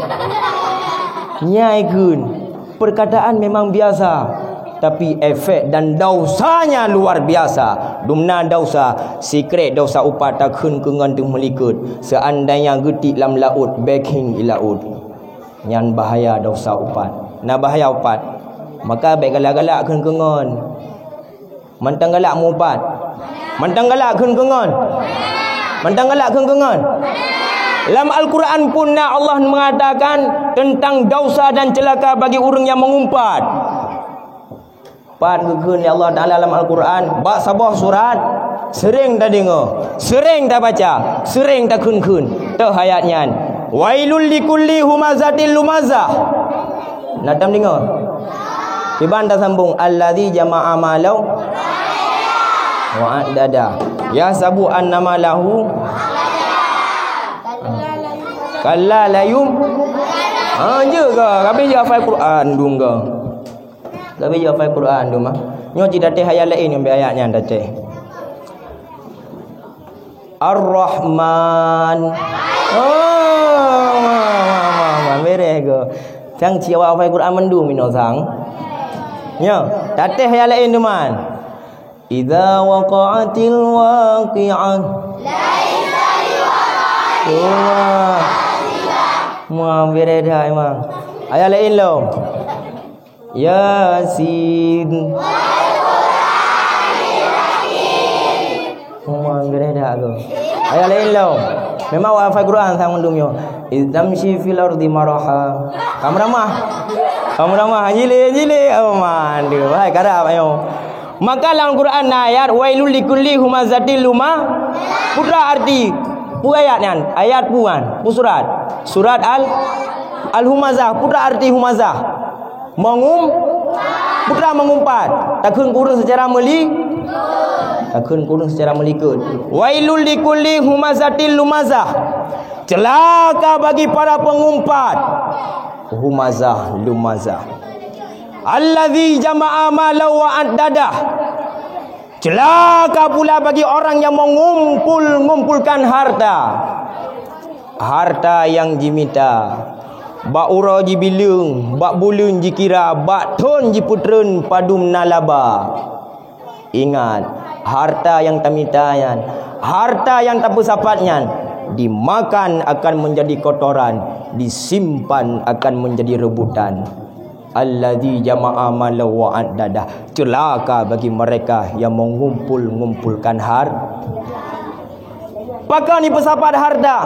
Nyai kheun, perkataan memang biasa, tapi efek dan dausanya luar biasa. Dumna dausa, sikrek dausa upat takheun keu ngon teuh meulikot. Seandainya geutik lam laôt, bèk hieng i laôt. Nyan bahaya dausa upat. Na bahaya upat. Maka bèk galak-galak kheun keu ngon. Mantong galak meuupat. Mantong galak kheun keu ngon. Mantong galak kheun keu ngon. Lam Al-Quran pun na Allah mengatakan tentang dausa dan celaka bagi ureuëng nyang meungumpat. Pat geukheun lé Allah Taala lam Al-Quran, bak saboh surat, seuréng tadeungoe, seuréng tabaca, seuréng takheun-kheun. Teuh ayat nyan, "Wailul likulli humazatil lumazah." Na tam deungoe? Kiban tasambong, "Alladzi jama'a malau wa addada. Yahsabu anna malahu." Kalla layum. Ha, je ka. Habis je hafal Quran dum ka. Tapi jaweueb Quran tu mah. Nyoe cit tatéh ayat laén nyoe, bèk ayat nyan tatéh. Ar-Rahman. Oh, ma, ma, ma, ma, beres go. Sang siapa hafal Quran mandum inoe sang. Nyoe, tatéh ayat laén tu man. Idza waqa'atil waqi'ah. Wah. Wah, beres dah emang. Ayat laén lom. Yasin. Memang geredak tu. Ayat laén lom. Memang awak hafal Quran sang mandum nyoe. Idh tamshi fil ardi maraha. Kamu ramah. Kamu ramah. Jilid, jilid. Oh, mandu. Hai, karab ayo. Maka lam Quran na ayat, "Wailul likulli humazatil luma." Peue arti? Peue ayat nyan? Ayat peue nyan? Peue surat? Surat Al-, Al-Humazah. Peue arti humazah? Mengum-, peue meungumpat. Takheun keu ureuëng seucara meuli-, takheun keu ureuëng seucara meulikot. "Wailul likulli humazatil lumazah." Celaka bagi para pengumpat. Humazah, lumazah. "Alladzi jama'a malau wa addadah." Celaka pula bagi orang yang mengumpul-ngumpulkan harta. Harta yang jimita, bak uroe jibileueng, bak buleuen jikira, bak thon jipeutreun padum na laba. Ingat, harta yang tamita nyan, harta yang tapeusapat nyan, dimakan akan menjadi kotoran, disimpan akan menjadi rebutan. Alladzi jama'a malau wa addadah. Celaka bagi mereka yang mengumpul-ngumpulkan har-, pakon jipeusapat harta?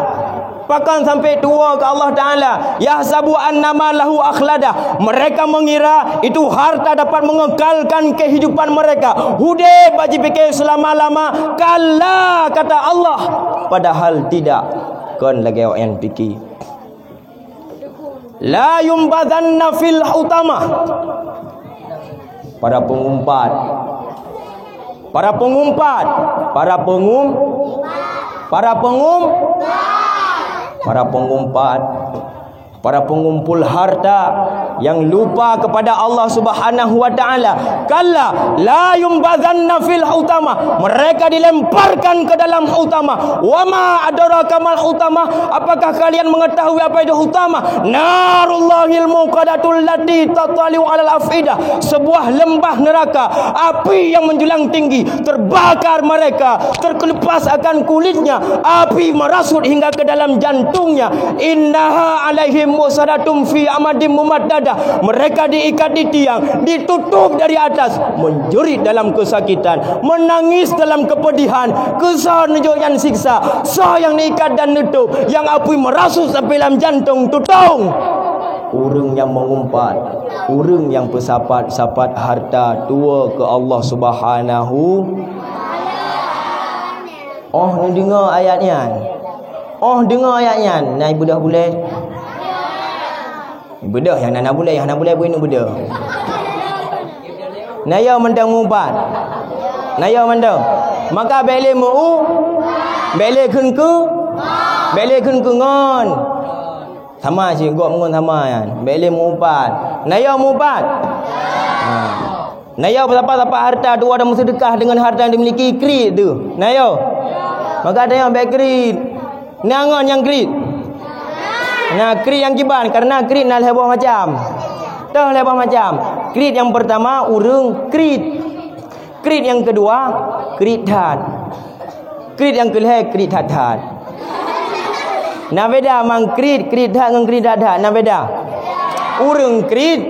Pakon sampai tuwoe keu Allah Taala? Yahsabu annama lahu akhladah. Mereka mengira itu harta dapat mengekalkan kehidupan mereka. Udeb bak jipike seulama-lama. Kalla, kata Allah. Padahal tidak. Kon lagée awaknyan pike. La yumbazanna fil hutamah. Para pengumpat. Para pengumpat. Para pengum-, para pengum-, para pengumpat. Para pengumpul harta yang lupa kepada Allah Subhanahu wa Taala. Kalla, la yumbazanna fil hutamah. Mereka dilemparkan ke dalam hutamah. Wa ma adraka mal hutamah. Apakah kalian mengetahui apa itu hutamah? Narullahil muqadatul lati tattali'u alal afidah. Sebuah lembah neraka, api yang menjulang tinggi, terbakar mereka, terkelupas akan kulitnya, api merasuk hingga ke dalam jantungnya. Innaha alaihim musadatun fi amadin mumaddadah. Mereka diikat di tiang, ditutup dari atas, menjerit dalam kesakitan, menangis dalam kepedihan. Keu soe neujok nyan siksa? Soe nyang neuikat dan neutup, nyang apui meurasuk sampai lam jantong tutong? Ureuëng nyang meungumpat, ureuëng nyang peusapat-sapat harta tuwoe keu Allah Subhanahu. Oh, neudeungoe ayat nyan. Oh, deungoe ayat nyan. Na ibeudoh bulée? Ibeudoh nyang na, na bulée, nyang na bulée bui nibeudoh. Na yo mantong mubat. Na yo mantong. Maka bék lé meu-, bék lé kheun keu, bék lé kheun keu ngon. Sama cit gob ngon sama nyan. Bèk lé meuupat. Na yo meuupat? Ha. Na yo beusapa-sapa harta, dua dan beuseudeukah dengan harta yang dimiliki, kriet tu. Na yo? Maka tanyoe bèk kriet. Na ngon nyang kriet? Na kriet nyang kiban, karena kriet na lhèe boh macam. Toh lhèe boh macam. Kriet nyang pertama, ureueng kriet. Kriet nyang keudua, kriet that. Kriet nyang keulhèe, kriet that-that. Na beda mang kriet, kriet that ngon kriet that-that. Na beda. Ureueng kriet,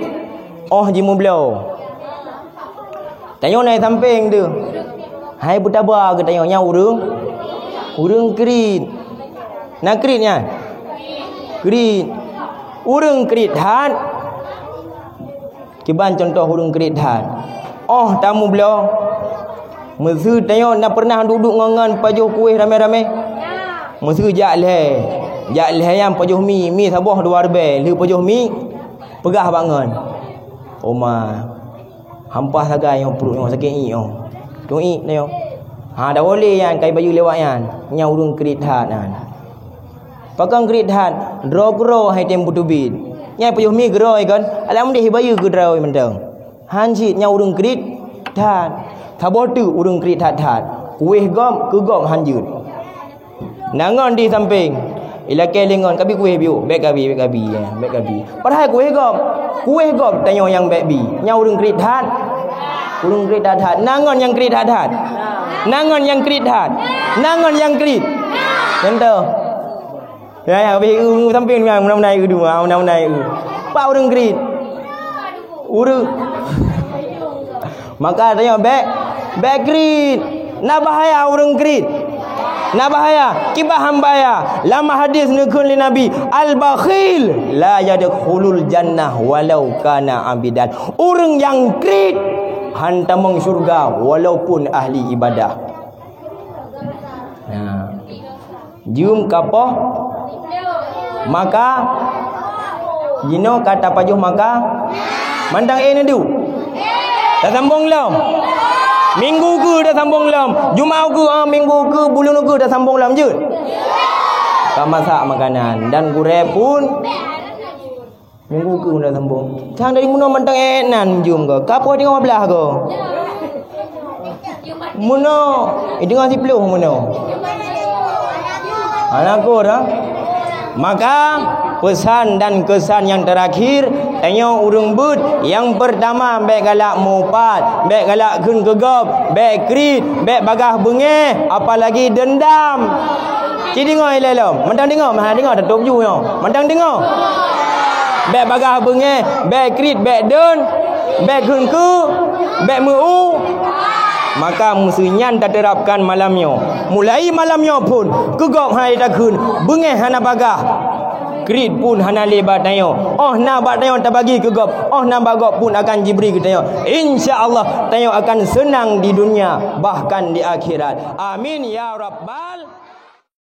'oh jimeubloe. Tanyoe na sampéng tu. Hai beutaba keu tanyoe nyang ureueng, ureueng kriet. Na kriet nyan? Kriet. Ureueng kriet that. Kiban cuntoh ureueng kriet that. 'Oh tameubloe, meuseu tanyoe na pernah duek-duek ngon-ngon pajoh kueh ramé-ramé? Meuseu jak lhèe. Jak lhèe nyan pajoh mi, mi saboh dua ribèe, lheueh pajoh mi, peugah bak ngon, "Oma, hampah sagai nyoe pruet nyoe, sakét ié nyoe." Tuiek nyoe. Ha, dak boleh nyan, kai bayeue lewat nyan. Nyan ureueng kriet that nyan. Pakon kriet that, droe keudroe hai tem beuteubiet. Nyang pajoh mi keudroe kon, alam deh bayeue keudroe mantong. Han cit nyan ureueng kriet that. Saboh teuk ureueng kriet that-that. Kueh gob, keu gob han jeuet. Na ngon di sampéng. Ilakèe lé ngon, "Kabi kueh biôk." "Bèk kabi, bèk kabi, ya, bèk kabi." Padahai kueh gob. Kueh gob tanyoe nyang bèk bi. Nyan ureueng kriet that. Ureueng kriet that-that. Na ngon nyang kriet that-that? Na ngon nyang kriet that? Na ngon nyang kriet? Contoh. Ya, ya, bèk eu sampéng nyan, meunan-meunan eu dua, meunan-meunan eu. Pat ureueng kriet? Ureueng. Maka tanyoe bèk, bèk kriet. Na bahaya ureueng kriet. Na bahaya. Kiban han bahaya. Lam hadis neukheun lé Nabi, "Al-bakhil la yadkhulul jannah walau kana abidan." Ureueng nyang kriet han tamong syeuruga walaupun ahli ibadah. Nah. Jeuem ka poh maka, jinoe ka tapajoh maka, mantong ék neuduek. Tasambong lom. Minggu keu tasambong lom. Jumat keu, ah, minggu keu, buleuen keu tasambong lom jeuet. Ka masak makanan dan gurèe pun. Minggu keu na sambung. Sang dari meunoe mantong ék nan jeuem ko. Ka poh teungoh blaih ko. Meunoe, eh, teungoh siploh meunoe. Anak ko dah. Maka, pesan dan kesan yang terakhir, tanyoe ureueng beuet, yang pertama, bèk galak mupat, bèk galak kheun keu gob, bèk kriet, bèk bagaih beungéh, apalagi dendam. Ci deungoe ilèe lom. Mantong deungoe, meuhana deungoe, tatôp ju nyoe. Mantong deungoe. Bèk bagaih beungéh, bèk kriet, bèk dön, bèk kheun keu, bèk meu-u. Maka meuseu nyan taterapkan malam nyoe. Mulai malam nyoe phôn, keu gob hana lé takheun, beungéh hana bagaih. Kriet pun hana lé bak tanyoe. 'Oh na bak tanyoe tabagi keu gob, 'oh na bak gob pun akan jibri keu tanyoe. Insya Allah, tanyoe akan seunang di dunia, bahkan di akhirat. Amin ya rabbal